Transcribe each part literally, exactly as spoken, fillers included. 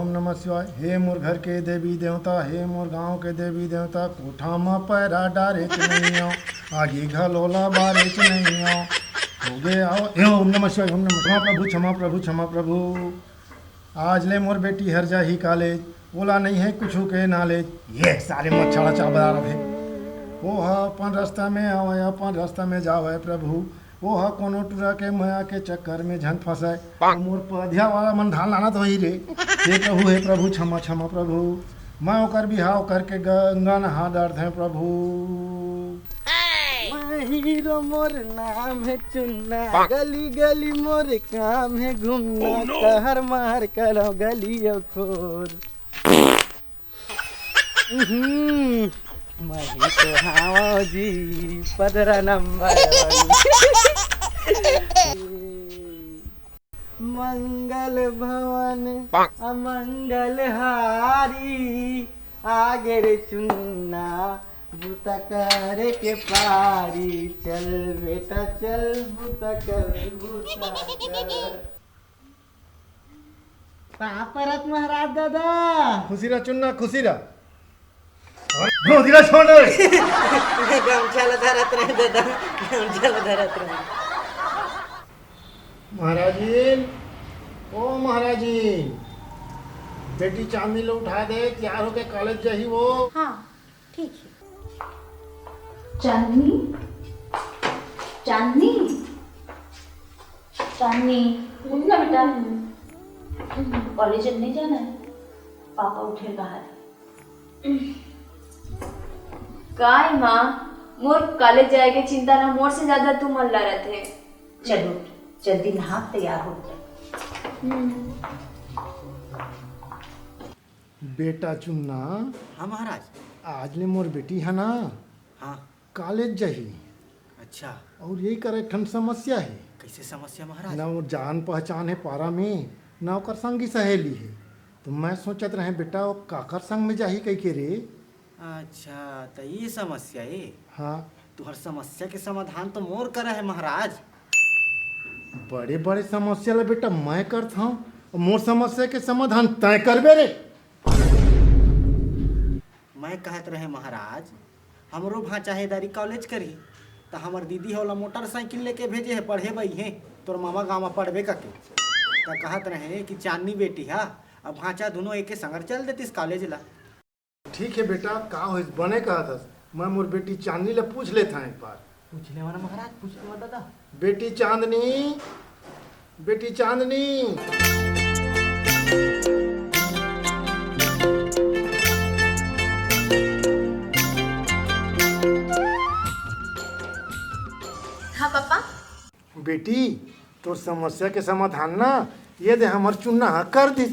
ओम नमः शिवाय। हे मोर घर के देवी देवता, हे मोर गांव के देवी देवता, कोठा म पैरा डारेच नइ आंव, आगी घलो ला बारेच नइ आंव। होगे आओ, हे ओम नमः शिवाय, ओम नमः, क्षमा प्रभु, क्षमा प्रभु, क्षमा प्रभु। आज ले मोर बेटी हर जाही कॉलेज, ओला नइ हे कुछु के knowledge। ये सारे मच्छर ला चाबा रथे। ओहा अपन रास्ता में आवय, अपन रास्ता में जावय प्रभु। ओहा कोनो टुरा के मया के चक्कर में झन फंसय। मोर पधिया वाला मन धान लानत होही रे। हे प्रभु, हे प्रभु, क्षमा, क्षमा प्रभु। मैं ओकर बिहाव करके गंगा नहा डरथें प्रभु। मैं हीरो, मोर नाम हे चुन्ना, गली गली मोर काम हे घूमना, कहर महर करो गली अउ खोर। उहुं, मैं ही तो हावं जी पदरा नंबर वन। मंगल भवन अमंगल हारी, आगे रे चुन्ना बुता करे के पारी। चल बेटा चल, बुता कर, बुता कर। पाँव परत महाराज दादा। खुशी रह चुन्ना, खुशी रह। खुशी रह छोड़ दे। गमछा ला धरत रहे दादा, गमछा ला धरत रहे। महाराजिन, ओ महाराजिन, बेटी चांदनी ला उठा दे, तैयार होके कॉलेज जाही वो। हाँ, ठीक है। चांदनी, चांदनी, चांदनी, उठ ना बेटा, कॉलेज नहीं जाना है, पापा उठे बाहर। काय माँ, मोर कॉलेज जाए के चिंता ना मोर से ज्यादा तुमन ला रथे। चल उठ, जल्दी नहा तैयार हो जा। बेटा चुन्ना, हाँ महाराज। आज ले मोर बेटी है ना, हाँ। कॉलेज जाही। अच्छा। और ये कर एक ठन समस्या है। कैसे समस्या महाराज? ना वो जान पहचान है पारा में, ना ओकर संगी सहेली है। तो मैं सोचत रहे बेटा वो काकर संग में जाही कह के रे। अच्छा, तो ये समस्या है। हाँ। तुहर समस्या के समाधान तो मोर करा है महाराज। बड़े बड़े समस्या ला बेटा मैं करत हूँ, मोर समस्या के समाधान तय करबे रे। मैं कहत रहे महाराज, हमरो भांचा हे दारी कॉलेज करही, त हमर दीदी ह ओला मोटरसाइकिल लेके भेजे हे पढ़े बर इहें, तोर मामा गांव म पढ़बे कके। त कहत रहे कि चांदनी बेटी ह, अब भांचा दुनो एके संगर चल देतिस कॉलेज ला। ठीक हे बेटा, का होइस, बने कहत हस, मैं मोर बेटी चांदनी ला पूछ लेत हंव एक बार। पूछ लेवा ना महाराज, पूछ लेवा दादा। बेटी चांदनी, बेटी चांदनी। हाँ पापा। बेटी, तोर समस्या के समाधान ना ये दे हमर चुन्ना ह कर दिस।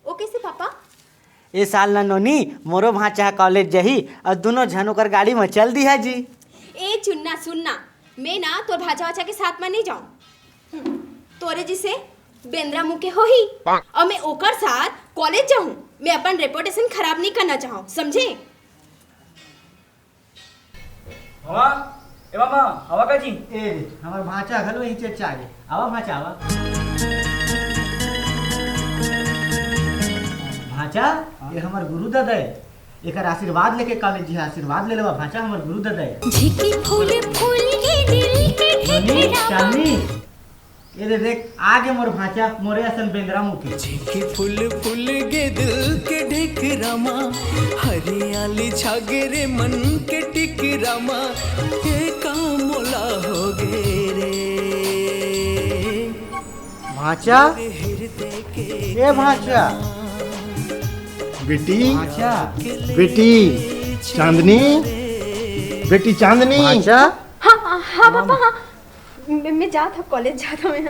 ओ कैसे पापा? ए साल न नोनी, मोरो भांचा ह कॉलेज जही अउ दुनो झन ओकर गाड़ी म चल दिहा जी। ए चुन्ना सुन ना, मैं ना तोर भांचा वाचा के साथ म नहीं जाऊं। हम्म, तोरे जिसे बेंदरा मुंह के होही अउ मैं ओकर साथ कॉलेज जाऊं। मैं अपन रेपुटेशन खराब नहीं करना चाहूं, समझे? मामा, ए मामा, आवा का जी? ए रे, हमर भांचा घलो यही चर्चा आगे। आवा भांचा, आवा। भांचा, हाँ? ये हमर गुरु दादा है। एकर आशीर्वाद लेके कॉलेज जी, आशीर्वाद ले लेवा भांचा, हमर गुरु दादा है। झिकी फूल फूल के दिल के नोनी, ठेठेरा चांदनी, ए दे देख, आगे मोर भांचा, मोरे असन बेंदरा मुंह के। झिकी फूल फूल गे दिल के ढेकरा मा, हरियाली छागे रे मन के टिकरा मा, ए का मोला होगे रे। भांचा, ए भांचा। बेटी, भांचा। बेटी, चांदनी, बेटी चांदनी। भांचा। हाँ, हाँ, हाँ, पापा, हाँ। मैं, मैं जात हूँ, कॉलेज जात हूँ मैं।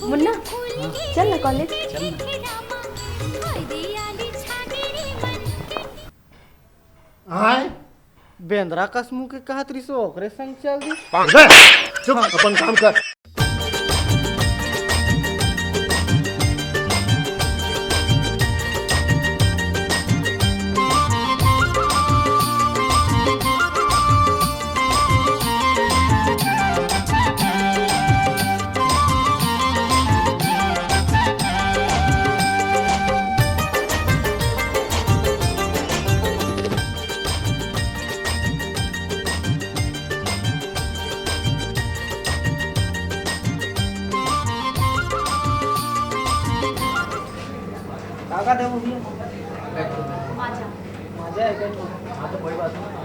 मुन्ना, चल ना कॉलेज। आय, बेंदरा कस मुंह के कहत रिसो, ओकरे संग चल दी। बे, चुप, अपन काम कर। का देबो भैया? माजा। माजा है क्या? हाँ, तो कोई बात नहीं।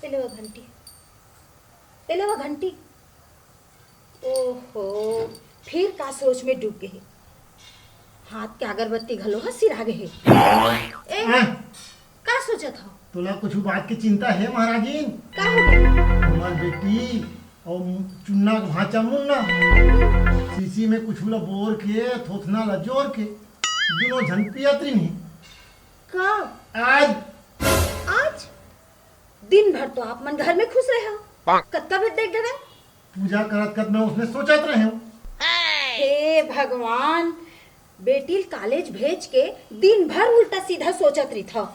ए ले वो घंटी, ए ले वो घंटी। ओहो, फिर का सोच में डूब गे हे। हाथ के अगरबत्ती घलो ह सिरा गे हे। ए, हाँ? का सोचत हव? तोला कुछ बात के चिंता हे महाराजिन? का हो गे? हमार बेटी अउ चुन्ना के भांचा मुन्ना शीशी में कुछ ला बोर के, थोथना ला जोर के, दुनों झन पियत रहिन हे। का? आज। आज? दिन भर तो आप मन घर में खुश रहे हव। कतका बेर देख डरे? पूजा करत करत मैं उसने सोचत रहे हूँ। हे भगवान, बेटी ल कॉलेज भेज के दिन भर उल्टा सीधा सोचत रहिथव।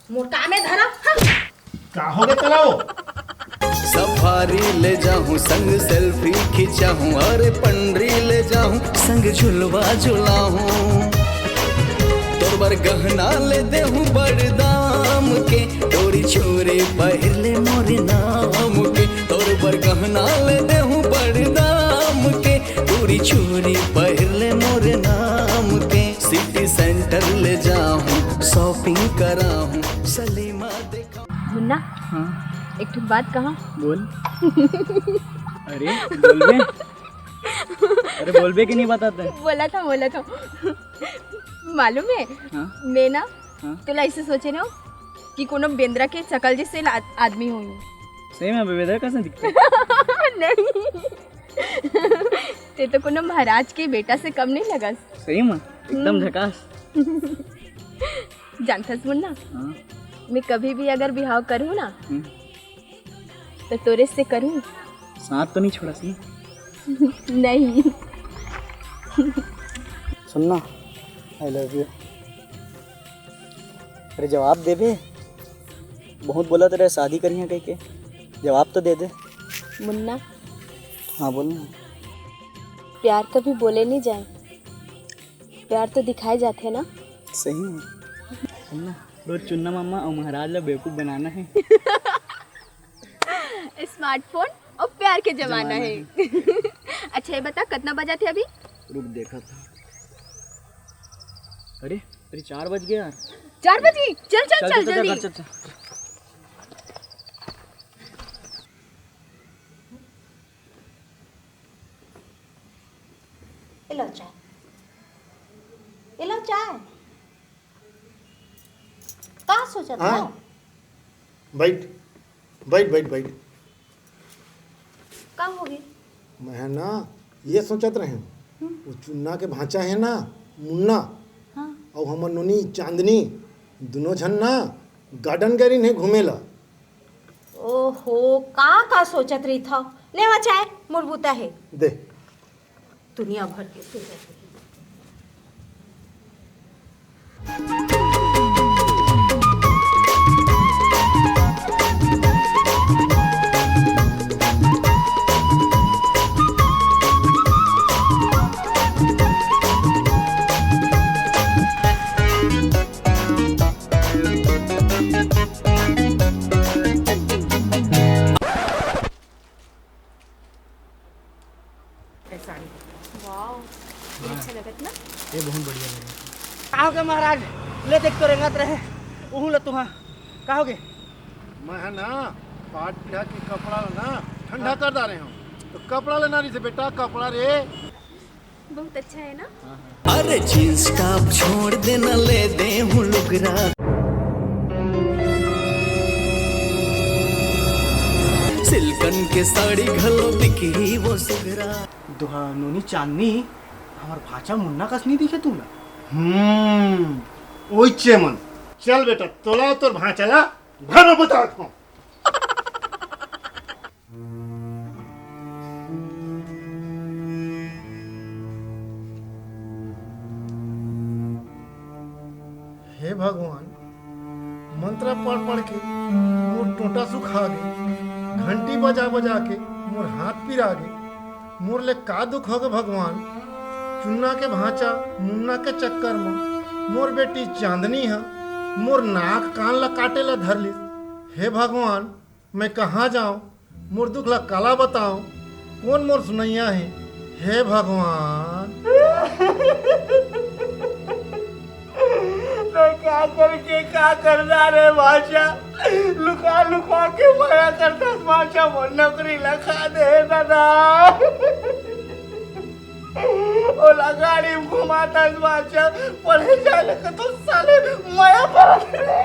मोर काम ए धरा, हाँ। का हो गे तोला? सफारी ले जाहूं, संग सेल्फी खिंचाहूं, अरे पंडरी ले जाहूं, संग झुलवा झुलाहूं। तोर बर गहना ले देहूं बड़ दाम के, डोरी छुरी पहिर ले मोर नाम के। तोर बर गहना ले देहूं बड़ दाम के, डोरी छुरी पहिर ले मोर नाम के। सिटी सेंटर ले जाहूं, शॉपिंग कराहूं, सलीमा देखा। मुन्ना, हाँ? एक ठो बात कहा। बोल। अरे, बोलबे। अरे, बोलबे कि नहीं बता तैं? बोलत हंव, बोलत हंव। मालूम हे, हाँ? मैं ना, हाँ? तोला अइसे सोचे रहेंव कि कोनो बेंदरा के शकल जइसे ला-, आदमी होही। सही में बेंदरा कइसे दिखथे? नहीं। तैं तो कोनो महाराज के बेटा से कम नहीं लगस। सही में? एकदम हम्म। झकास। जानथस मुन्ना, हाँ? मैं कभी भी अगर बिहाव करहूँ ना, हम्म। त तोरे से करहूँ। साथ तो नहीं छोड़स ना? नहीं। सुन ना, I love you। अरे जवाब देबे, बहुत बोलत रहे शादी करिहैं कहिके, जवाब तो दे दे। मुन्ना। हाँ बोल ना। प्यार कभी बोले नहीं जाए, प्यार तो दिखाए जाथे ना। सही में। सुन ना, रोज चुन्ना मामा अउ महाराज ला बेवकूफ बनाना हे। स्मार्टफोन अउ प्यार के जमाना जमाना हे। हे। अच्छा, ये बता, कतना बजाथे अभी? रुक, देखत हंव। अरे, अरे, चार बज गे यार। चार बज गे? चल, चल, चल, चल, चल, जल्दी। चल, चल। ए लो चाय, ए लो चाय। का सोचत हाँ? हव? बइठ, बइठ, बइठ, बइठ। का होगे? मैं ना ये सोचत रहेंव, हम्म। वो चुन्ना के भांचा हे ना, मुन्ना, हाँ। अउ हमर नोनी चांदनी, दुनों झन ना garden गे रहिन हे घूमे ला। ओहो, का का सोचत रहिथव? लेवा चाय, मोर बूता हे। दे। दुनिया भर के सोचत रहिथव। साड़ी। वाओ, ये हाँ। अच्छा लगत ना? ये बहुत बढ़िया लगे। का होगे महाराज? ले देख तो रेंगत रहे, उहू ला तुहा। का होगे? मैं ह ना पाट पिहा के कपड़ा ला ना ठंडा हाँ। कर डारे हंव। तो कपड़ा लेना रहिसे बेटा, कपड़ा रे। बहुत अच्छा है ना? अरे जींस टॉप छोड़ देना, ले देहूं लुगरा। सिल्कन के साड़ी घलो दिखही वो सुघरा। दुहा नोनी चांदनी, हमर भांचा मुन्ना कस नहीं दिखे तुला? हम्म, ओइचे मन। चल बेटा, तोला तोर भांचा ला घर में बतात हंव। हे भगवान, मंत्र पढ़ पढ़ के मोर टोंटा सुखा गे। घंटी बजा बजा के मोर हाथ पिरा गे। मोर ले का दुख होगे भगवान? चुन्ना के भांचा मुन्ना के चक्कर म मोर बेटी चांदनी ह मोर नाक कान ला काटे ला धर लिस। हे भगवान, मैं कहाँ जाऊं? मोर दुख ला काला बताऊं? कौन मोर सुनैया हे? हे भगवान। मैं का करके का करना रे भांचा? लुका लुका के मया करता भांचा, मोर नौकरी ला खा दे दादा। ओला गाड़ी में घुमाता भांचा, पढ़े जाए लगे तो साले मया परत रे।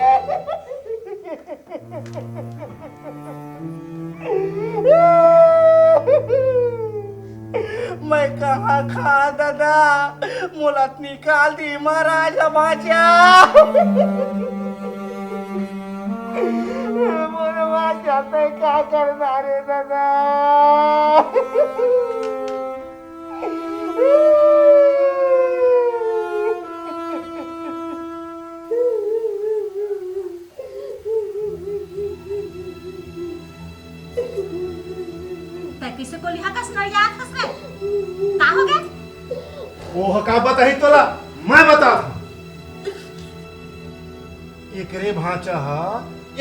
मैं कहाँ खा दादा, मोला निकाल दी महाराज, अब बाँचा। मोर बाँचा, तैं का करना रे दादा? तैं कइसे कोलिहा कस नरियात हस बे? का होगे? ओह का बताही तोला, मैं बतात हूँ। एकरे भांचा ह,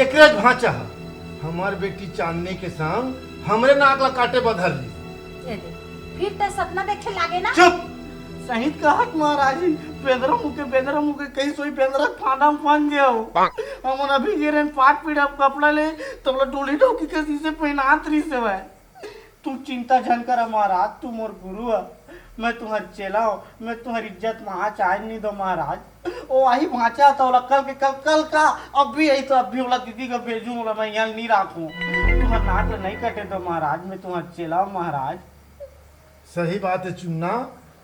एकरे भांचा ह, हमर बेटी चांदनी के संग हमरे नाक ला काटे बर धर लिस। ए ले, फिर तैं सपना देखे लागे ना? चुप! सही कहत महाराज जी, बेंदरा मुके, बेंदरा मुके, कई सोई बेंदरा फांदा में फंस गया हो। हमन अभी गे रहेन पाट पीड़ा कपड़ा ले, तब ला डोली डौकी के शीशे पहनात रहिस हवय। तू चिंता झन कर महाराज, तू मोर गुरु ह, मैं तुहर चेला हूँ, मैं तुहर इज्जत मा आँच आए नहीं दो महाराज। ओ आही भांचा तो ओला कल के कल, कल का अभी आई तो अभी ओला दीदी का भेजू, ओला मैं यहाँ नहीं राखूँ। तुहर नाक ला नहीं कटे दो महाराज, मैं तुहर चेला हूँ महाराज। सही बात है चुन्ना,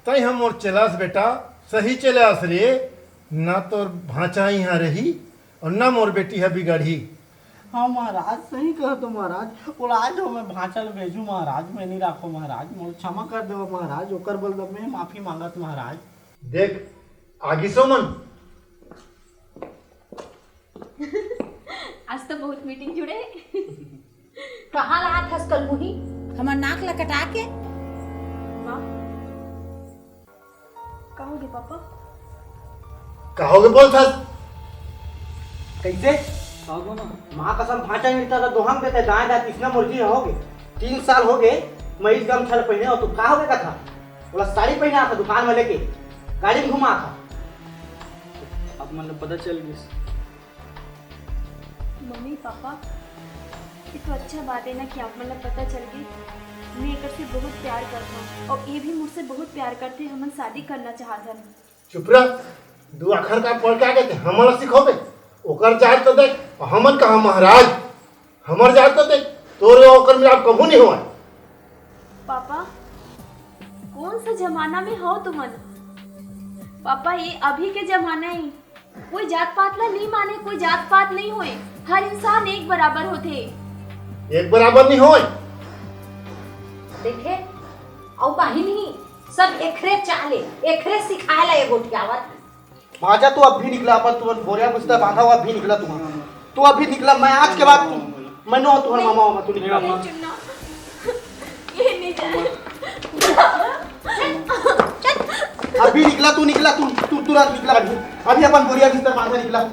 तई हम मोर चेलास बेटा, सही चेलास रे, ना तोर भांचा इहाँ रही और ना मोर बेटी ह बिगड़ही। हाँ महाराज, सही कहत हो महाराज, ओला आज हो मैं भांचा ल भेजू महाराज, मैं नहीं राखो महाराज, मोला क्षमा कर देवा महाराज, ओकर बदला मैं माफी मांगत महाराज। देख, आगिसो मन। आज तो बहुत मीटिंग जुड़े। कहाँ ला आत हस कल मुही? हमर नाक ला कटा के। माँ, का होगे पापा? का होगे बोलथस? कइसे? का होगे माँ? माँ कसम भांचा मिलता था दोहंग देते दाएं दाएं तीसना मुर्गी होगे। तीन साल होगे, मैं इस गमछा ल पहिने हो, तू का होगे कथा? ओला साड़ी पहिना था दुकान में लेके, गाड़ी में घुमा था। अब मन ल पता चल गिस। मम्मी पापा, ये तो अच्छा बात है ना कि आप मन ला पता चल गई। मैं एकर से बहुत प्यार करता हूँ और ये भी मुझसे बहुत प्यार करते हैं, हमन शादी करना चाहत हन। चुप रह, दू आखर का पढ़ के आ गए थे, हमन ला सिखोबे? ओकर जात तो देख, और हमन कहा महाराज, हमर जात तो देख, तोर ओकर मिलाप कभू नहीं होय। पापा, कौन सा जमाना में हो तुमन? पापा, ये अभी के जमाना है, कोई जात पात ला नहीं माने, कोई जात पात नहीं होए, हर इंसान एक बराबर होथे। एक बराबर नहीं होए। देखे, अउ कहीं नहीं, सब एखरे चाले, एखरे सिखाए ला ये गोठियावत। भांचा, तू अब भी निकला, अपन तुमन बोरिया बिस्तर बांधा हुआ, अब भी निकला तुमन। तू अभी निकला, मैं आज के बाद तू, मैं नो तुम्हारा मामा वामा, तू निकला। नहीं, चुन्ना। ये नहीं जाने। अभी निकला, तू निकला, तू, तू तुरंत निकला अभी। अभी अपन बोरिया बिस्तर बांधा, निकला।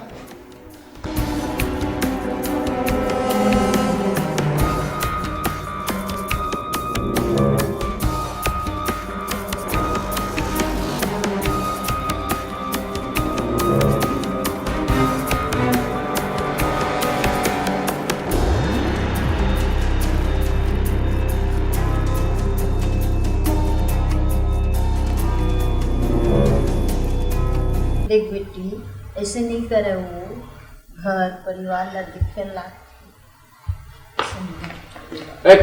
देख बेटी, ऐसे नहीं करे, वो घर परिवार ला देखे ला। ए,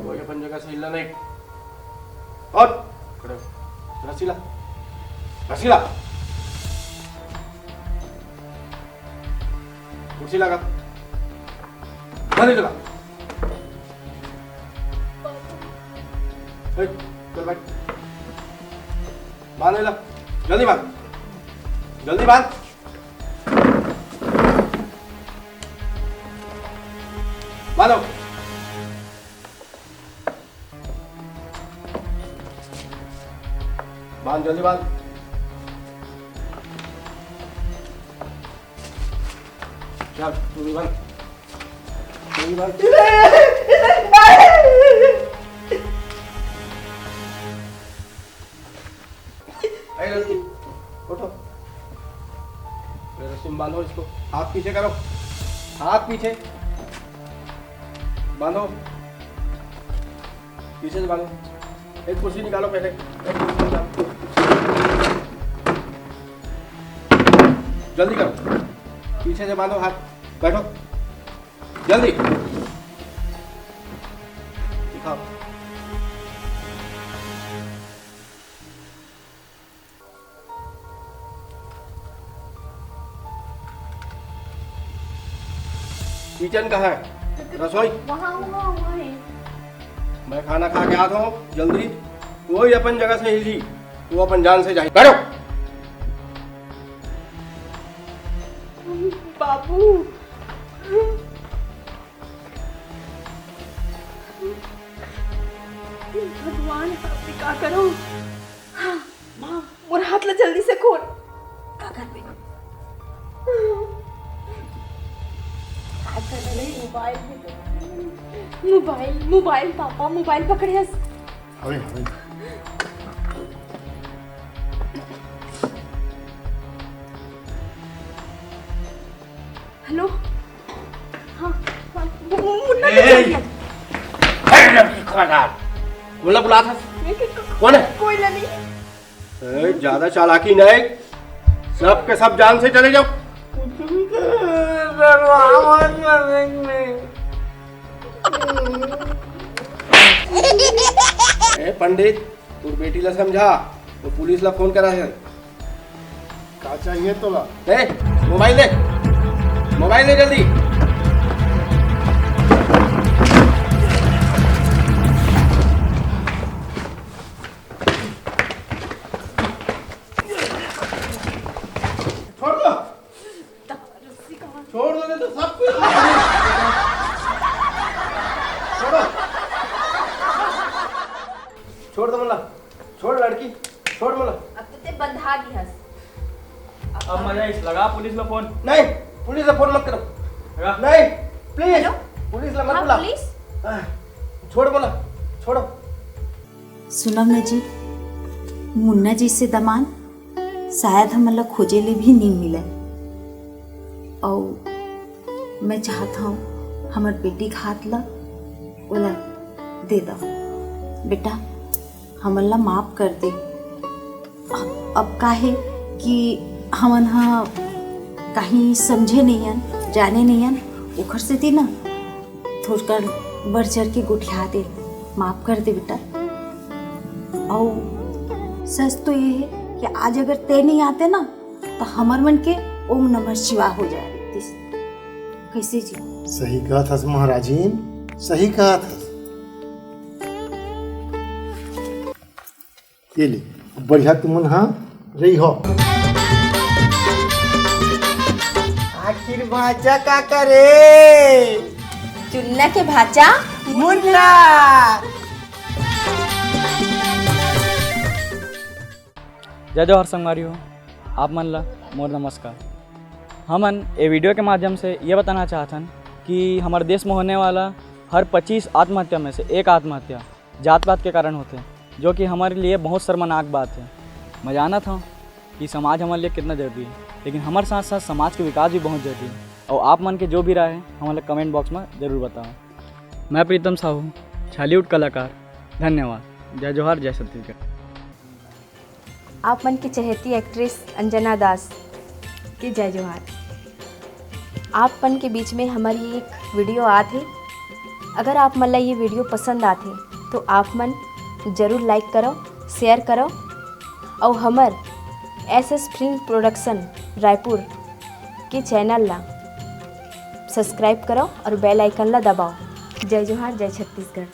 कोई अपन जगह से हिलना नहीं। और खड़े हो। रस्सी ला। रस्सी ला। कुर्सी लगा। जल्दी लगा। ए, चल बैठ। बांध ले ला। जल्दी बांध। जल्दी बांध। बांधो। बांध, जल्दी बांध। चल, तू भी बांध। तू भी बांध। ए लड़की, उठो। ये रस्सी में बांधो इसको। हाथ पीछे करो, हाथ पीछे। बांधो, पीछे से बांधो। एक कुर्सी निकालो पहले, एक कुर्सी निकालो। जल्दी करो, पीछे से बांधो हाथ। बैठो जल्दी। दिखाओ। किचन कहाँ है? रसोई? वहाँ, वहाँ, वहाँ है। मैं खाना खा के आता हूँ, जल्दी। कोई अपन जगह से हिली, वो अपन जान से जाही। बैठो। बाबू। भगवान, अभी का करो? हाँ, माँ, मोर हाथ ला जल्दी से खोल। का करबे? का करबे? मोबाइल में तो, मोबाइल, मोबाइल, पापा, मोबाइल पकड़े हस। हवे, हवे। हेलो। हाँ, हाँ, मु-, मु-, मुन्ना ए, के ए, फोन। ए, लड़की खबरदार। कोन ला बुलात हस? मैं के-, कोन है? कोई ला नहीं। ए, ज्यादा चालाकी नहीं, सब के सब जान से चले जाओ। कुछ भी कर, डरवाओ मत, मैं। ए पंडित, तोर बेटी ला समझा, वो पुलिस ला फोन करा है। का चाहिए तोला? दे, मोबाइल दे, मोबाइल दे जल्दी। छोड़ दो, छोड़ दो, नहीं तो सब कुछ। छोड़ो, छोड़ दो मोला, छोड़ लड़की, छोड़ मोला। अब तो ते बंधा दी हस। अब मजा इस लगा पुलिस ला फोन। नहीं, पुलिस ला फोन मत करो। लगा। नहीं, प्लीज, हेलो? पुलिस ला मत हाँ, बुला। पुलिस? आह, छोड़ मोला, छोड़ो। सुनव न जी, मुन्ना जइसे दमाद शायद हमन ला खोजे ले भी नइ मिलय। अउ मैं चाहत हंव हमर बेटी के हाथ ला ओला दे दव। बेटा, हमन ला माफ कर दे। अब, अब का हे कि हमन ह कहीं समझे नइ हन, जाने नइ हन, ओखर सेती ना थोरकन बढ़ चढ़ के गोठिया दे। माफ कर दे बेटा। अउ सच तो ये हे कि आज अगर ते नइ आते ना, त हमर मन के ओम नमः शिवाय हो जाय रहितिस। कइसे जी? सही कहत हस महाराजिन, सही कहत हस। ये ले, बढ़िया तुमन हा रही हो। आखिर भांचा का करे? चुन्ना के भांचा मुन्ना। जय जोहार संगवारी हो, आप मन ला मोर नमस्कार। हमन ए वीडियो के माध्यम से ये बताना चाहथन कि हमर देश में होने वाला हर पच्चीस आत्महत्या में से एक आत्महत्या जात-पात के कारण होथे, जो कि हमारे लिए बहुत शर्मनाक बात है। मैं जानत हूँ कि समाज हमारे लिए कितना जरूरी है, लेकिन हमारे साथ-साथ समाज के विकास भी बहुत जरूरी है। और आप मन के जो भी राय है, हमारे comment box में जरूर बताओ। मैं प्रीतम साहू, छालीवुड कलाकार। धन्यवाद। जय जोहार, जय छत्तीसगढ़। आप मन के चहेती actress अंजना दास के जय जोहार। आप मन के बीच में हमर ये एक वीडियो आत हे। अगर आप मन ला ये वीडियो पसंद आत हे, तो आप मन जरूर like करो, share करो, अउ हमर S S film production Raipur के channel ला subscribe करो और bell icon ला दबाओ। जय जोहार, जय छत्तीसगढ़।